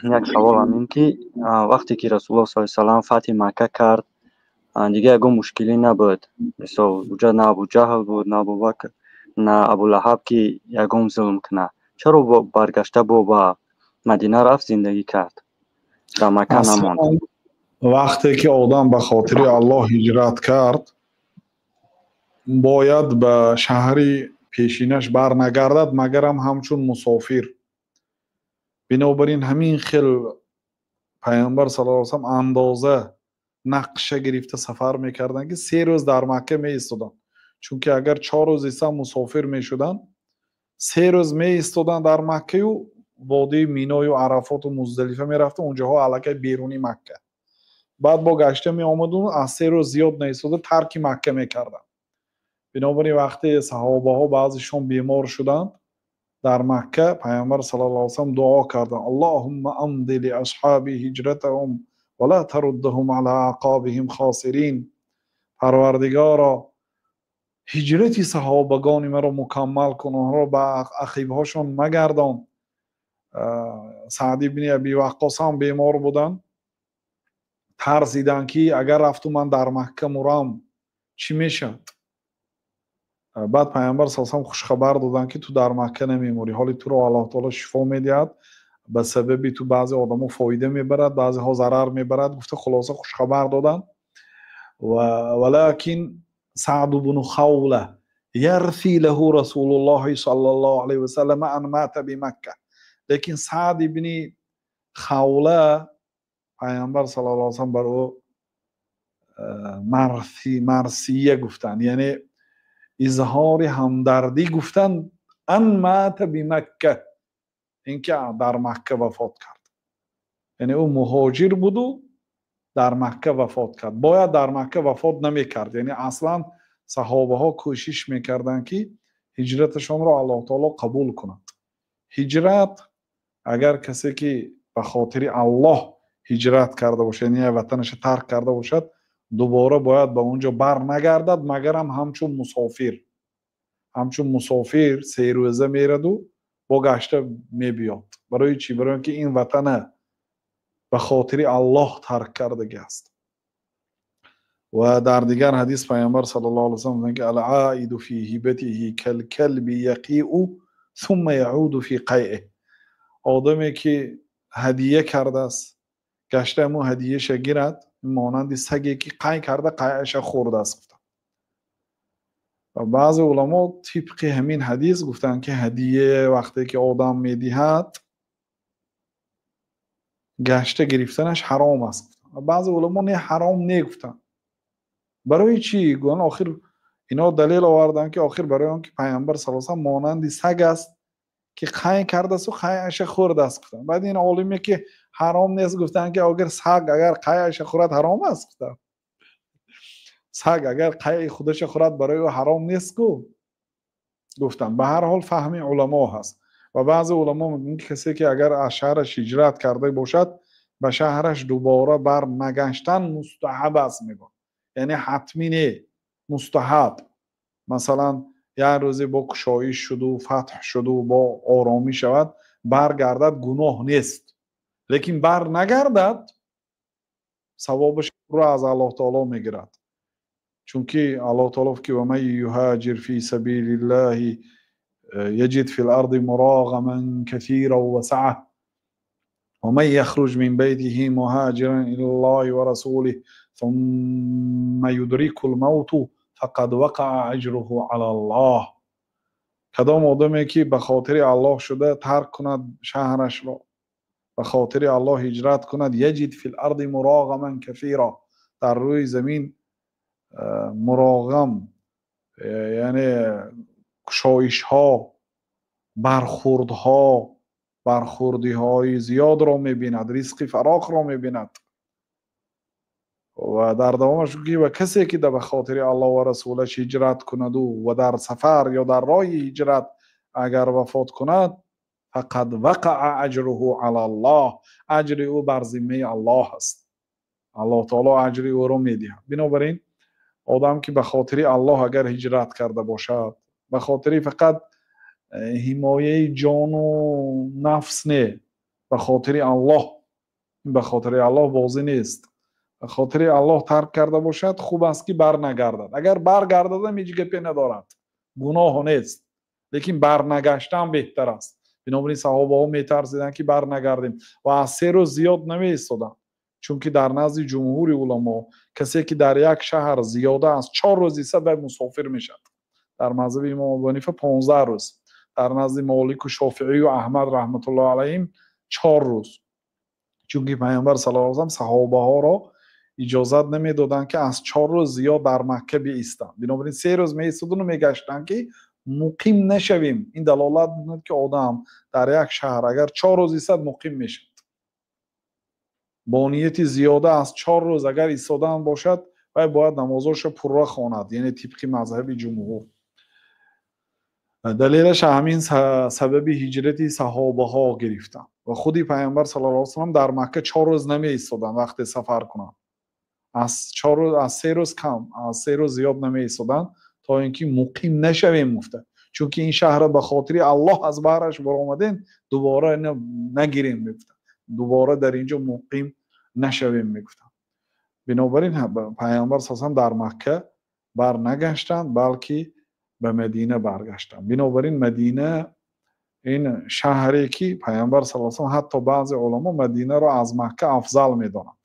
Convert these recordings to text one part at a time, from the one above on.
Як саволам ин ки вақте ки Расулуллоҳ саллаллоҳу алайҳи васаллам фатҳи Макка кард, дигар ягон мушкилӣ набуд. Мисол, уҷа на Абуҷаҳл буд, на Абубакр, на Абулаҳаб, ки ягон зулм кунад. Чаро баргашта бо ба Мадина рафт, зиндагӣ кард, дар Макка намонд? Вақте ки одам ба хотири Аллоҳ ҳиҷрат кард, бояд ба шаҳри пешинаш барнагардад, магарам ҳамчун мусофир. Бинобар ин ҳамин хел Пайғамбар саллаллоҳу алайҳи васаллам андоза нақша гирифта сафар мекарданд, ки 3 рӯз дар Макка меистоданд, чунки агар 4 рӯз иста мусофир мешуданд, 3 рӯз меистоданд дар Маккаю водии Миною Арафоту Муздалифа мерафтанд, унҷоҳо аллакай беруни Макка. Баъд бо гашта меомаду аз 3 рӯз зиёд наистода тарки Макка мекарданд. Бинобар ин вақте саҳобаҳо баъзешон бемор шуданд дар Макка, Пайғамбар саллаллоҳу алайҳи васаллам дуо карданд: "Аллоҳумма амди лиасҳоби ҳиҷратаҳум ва ла таруддаҳум ала аъқобиҳим хосирин." Парвардигоро, ҳиҷрати саҳобагони маро мукаммал кун, онҳоро ба ақибҳошон магардон. Саъд ибни Аби Ваққос ҳам бемор буданд, тарсиданд, ки агар рафту ман дар Макка мурам, чӣ мешавад? Баъд Пайғамбар са салам хушхабар доданд, ки ту дар Макка намемурӣ, ҳоли туро Аллоҳ таоло шифо медиҳад, ба сабаби ту баъзе одамо фоида мебарад, баъзеҳо зарар мебарад, гуфта, хулоса, хушхабар доданд. Валакин Саъду бну Хавла ярфи лаҳу Расулуллоҳи саллаллоҳу алайҳи васаллам ан мата бимакка. Лекин Саъд ибни Хавла, Пайғамбар саллаллоҳу алайҳи васаллам бар ӯ марсия гуфтанд, яъне изҳори ҳамдардӣ гуфтанд, ан мата бимакка, ин ки дар Макка вафот кард. Яъне ӯ муҳоҷир буду дар Макка вафот кард, бояд дар Макка вафот намекард. Яъне аслан саҳобаҳо кӯшиш мекарданд, ки ҳиҷраташонро Аллоҳ таоло қабул кунад. Ҳиҷрат, агар касе ки ба хотири Аллоҳ ҳиҷрат карда бошад, яъне ватанаша тарк карда бошад, дубора бояд ба он ҷо барнагардад, магарам ҳамчун мусофир. Ҳамчун мусофир 3 рӯза мераду бо гашта мебиёд. Барои чӣ? Барои он ки ин ватана ба хотири Аллоҳ тарк кардагӣ аст. Ва дар дигар ҳадис Пайғамбар саллаллоҳу алайҳи васаллам гуфтанд, ки العائد في هبته كالكلب يقيء ثم يعود في قيئه. Одаме ки ҳадия кардааст, гашта ҳамун ҳадияша гирад, монанди саге ки қай карда, қайаша хӯрдааст, гуфтанд. Баъзе уламо тибқи ҳамин ҳадис гуфтанд, ки ҳадия вақте ки одам медиҳад, гашта гирифтанаш ҳаром аст. Баъзе уламо не, ҳаром не гуфтанд. Барои чӣ гӯянд? Охир ино далел оварданд, ки охир барои он ки Пайғамбар са салам монанди саг аст, ки қай кардасту қайаша хӯрдааст, гуфтанд. Баъд ин олиме ки ҳаром нест гуфтанд, ки агар саг агар қайаша хӯрад, ҳаром аст, гуфтанд. Саг агар қайи худаша хӯрад, барои ӯ ҳаром нест ку, гуфтанд. Ба ҳар ҳол, фаҳми уламо ҳаст. Ва баъзе уламо мегӯянд, ки касе ки агар аз шаҳраш ҳиҷрат карда бошад, ба шаҳраш дубора барнагаштан мустаҳаб аст, мегӯянд, яъне ҳатмӣ не, мустаҳаб. Масалан, як рӯзе бо кушоиш шуду фатҳ шуду бо оромӣ шавад, баргардад, гуноҳ нест, лекин бар нагардад, савобашро аз Аллоҳ таоло мегирад, чунки Аллоҳ таоло ки: "ومن يهاجر في سبيل الله يجد في الأرض مراغما كثيرا وسعة ومن يخرج من بيته مهاجرا إلى الله ورسوله ثم يدركه الموت فقد وقع أجره على الله." Кадом одаме ки ба хотири Аллоҳ шуда тарк кунад шаҳрашро, ба хотири Аллоҳ ҳиҷрат кунад, يجد في الأرض مراغما كثيرا, дар рӯи замин муроғам, яъне кушоишҳо, бархурдҳо, бархурдиҳои зиёдро мебинад, ризқи фарохро мебинад. Ва дар давомаш ки ва касе ки ба хотири Аллоҳ ва расулаш ҳиҷрат кунаду ва дар сафар ё дар роҳи ҳиҷрат агар вафот кунад, فقد وقع أجره على الله, аҷри ӯ бар зиммаи Аллоҳ аст, Аллоҳ таоло аҷри ӯро медиҳад. Бинобар ин одам ки ба хотири Аллоҳ агар ҳиҷрат карда бошад, ба хотири фақат ҳимояи ҷону нафс не. Ба хотири Аллоҳ, ба хотири Аллоҳ бозӣ нест. Ба хотири Аллоҳ тарк карда бошад, хуб аст ки барнагардад. Агар баргардадам ҳеҷ гапе надорад, гуноҳ нест, лекин барнагаштан беҳтар аст. Бинобар ин саҳобаҳо метарсиданд ки барнагардем ва аз 3 рӯз зиёд намеистоданд, чунки дар назди ҷумҳури уламо касе ки дар як шаҳр зиёда аз 4 рӯз истад, вай мусофир мешавад. Дар мазҳаби имом Абу Ҳанифа 15 рӯз, дар назди Молику Шофиию Аҳмад раҳматуллоҳи алайҳим 4 рӯз. Чунки Пайғамбар саллаллоҳу алайҳи васаллам саҳобаҳоро иҷозат намедоданд ки аз 4 рӯз зиёд дар Макка биистанд. Бинобар ин 3 рӯз меистодану мегаштанд ки муқим нашавем. Ин далолат мекунад ки одам дар як шаҳр агар 4 рӯз истад, муқим мешавад. Бо нияти зиёда аз 4 рӯз агар истодан бошад, вай бояд намозошро пурра хонад, яъне тибқи мазҳаби ҷумҳур. Далелаш ҳамин сабаби ҳиҷрати саҳобаҳо гирифтанд. Ва худи Пайғамбар саллаллоҳу алайҳи васаллам дар Макка 4 рӯз намеистоданд вақте сафар кунанд. Аз 4 рӯз, аз 3 рӯз кам, аз 3 рӯз зиёд намеистоданд, то ин ки муқим нашавем гуфта. Чунки ин шаҳрро ба хотири Аллоҳ аз баҳраш баромадем, дубора нагирем мегуфтанд, дубора дар инҷо муқим нашавем мегуфтанд. Бинобар ин Пайғамбар саллаллоҳу алайҳи васаллам дар Макка барнагаштанд, балки ба Мадина баргаштанд. Бинобар ин Мадина ин шаҳре ки Пайғамбар саллаллоҳу алайҳи васаллам, ҳатто баъзе уламо Мадинаро аз Макка афзал медонанд.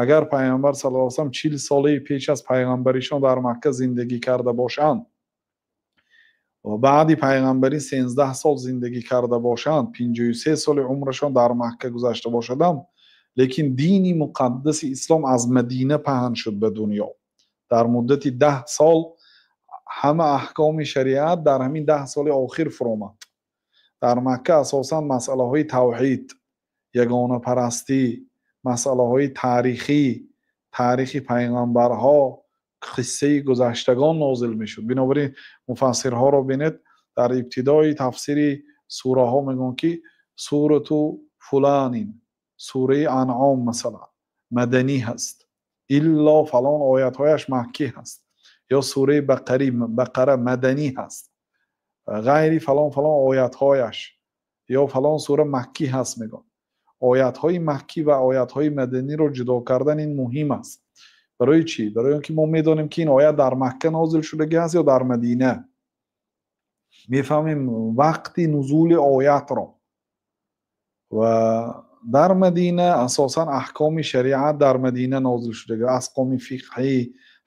Агар Пайғамбар саллаллоҳу алайҳи васаллам 40 солаи пеш аз пайғамбаришон дар Макка зиндагӣ карда бошанд ва баъди пайғамбарӣ 13 сол зиндагӣ карда бошанд, 53 соли умрашон дар Макка гузашта бошадам, лекин дини муқаддаси ислом аз Мадина паҳн шуд ба дунё. Дар муддати 10 сол ҳама аҳкоми шариат дар ҳамин 10 соли охир фуромад. Дар Макка асосан масъалаҳои тавҳид, ягонапарастӣ, масъалаҳои таърихӣ, таърихи пайғамбарҳо, қиссаи гузаштагон нозил мешуд. Бинобар ин муфассирҳоро бинед, дар ибтидои тафсири сураҳо мегӯянд ки сурату фуланин, сураи Анъом масалан маданӣ ҳаст, илло фалон оятҳояш маккӣ ҳаст, ё сураи Бақара маданӣ ҳаст, ғайри фалон фалон оятҳояш, ё фалон сура маккӣ ҳаст мегӯянд. Оятҳои маккӣ ва оятҳои маданиро ҷудо кардан ин муҳим аст. Барои чӣ? Барои он ки мо медонем ки ин оят дар Макка нозил шудагӣ ҳаст ё дар Мадина. Мефаҳмем вақти нузули оятро. Ва дар Мадина асосан аҳкоми шариат дар Мадина нозил шудагӣ, аҳкоми фиқҳӣ,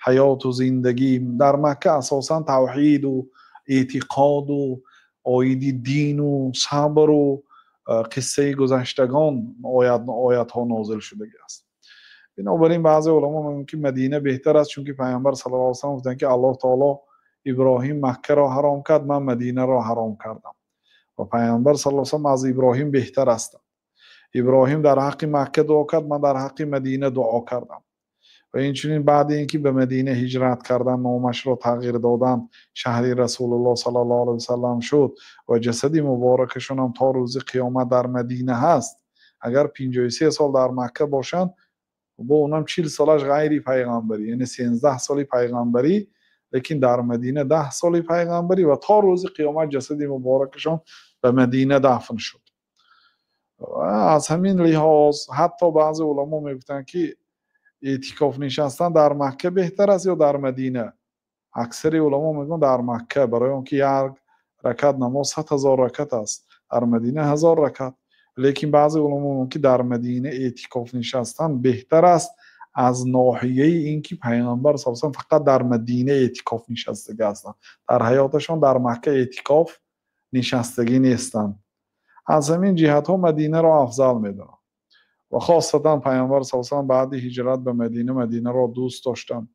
ҳаёту зиндагӣ. Дар Макка асосан тавҳиду эътиқоду оиди дину сабру қиссаи гузаштагон оятҳо нозил шудагӣ аст. Бинобар ин баъзе уламо мегӯянд ки Мадина беҳтар аст, чунки Пайғамбар саллаллоҳу алайҳи васаллам гуфтанд ки Аллоҳ таоло Иброҳим Маккаро ҳаром кард, ман Мадинаро ҳаром кардам. Ва Пайғамбар саллаллоҳу алайҳи васаллам аз Иброҳим беҳтар ҳастанд. Иброҳим дар ҳаққи Макка дуо кард, ман дар ҳаққи Мадина дуо кардам. Ва инчунин баъди ин ки ба Мадина ҳиҷрат кардан, номашро тағйир додан, шаҳри Расулуллоҳ саллаллоҳу алайҳи васаллам шуд ва ҷасади муборакашон ҳам то рӯзи қиёмат дар Мадина ҳаст. Агар 53 сол дар Макка бошанд, бо унам 40 солаш ғайри пайғамбарӣ, яъне 13 соли пайғамбарӣ, лекин дар Мадина 10 соли пайғамбарӣ ва то рӯзи қиёмат ҷасади муборакашон ба Мадина дафн шуд. Аз ҳамин лиҳоз ҳатто баъзе уламо мегуфтанд ки эътикоф нишастан дар Макка беҳтар аст ё дар Мадина. Аксари уламо мегӯянд дар Макка, барои он ки як ракат намоз 100 000 ракат аст, дар Мадина 1000 ракат. Лекин баъзе уламо мегӯянд ки дар Мадина эътикоф нишастан беҳтар аст аз ноҳияи ин ки Пайғамбар саллаллоҳу алайҳи васаллам фақат дар Мадина эътикоф нишастагӣ ҳастанд, дар ҳаёташон дар Макка эътикоф нишастагӣ нестанд. Аз ҳамин ҷиҳатҳо Мадинаро афзал медонанд. Ва хосатан Пайғамбар саллаллоҳу алайҳи васаллам баъди ҳиҷрат ба Мадина, Мадинаро дӯст доштанд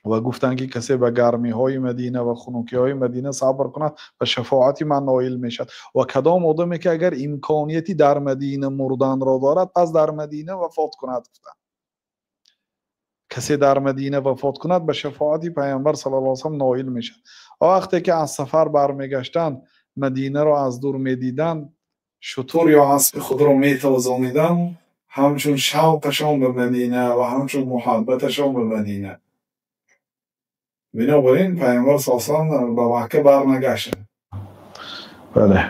ва гуфтанд ки касе ба гармиҳои Мадина ва хунукиҳои Мадина сабр кунад, ба шафоати ман ноил мешавад. Ва кадом одаме ки агар имконияти дар Мадина мурданро дорад, пас дар Мадина вафот кунад, гуфтанд. Касе дар Мадина вафот кунад, ба шафоати Пайғамбар саллаллоҳу алайҳи васаллам ноил мешавад. Ва вақте ки аз сафар бармегаштанд, Мадинаро аз дур медиданд, шутур ё аспи худро метозониданд, ҳамчун шавқашон ба Мадина ва ҳамчун муҳаббаташон ба Мадина. Бинобар ин Пайғамбар саллаллоҳу алайҳи васаллам ба Макка барнагаштанд. Бале.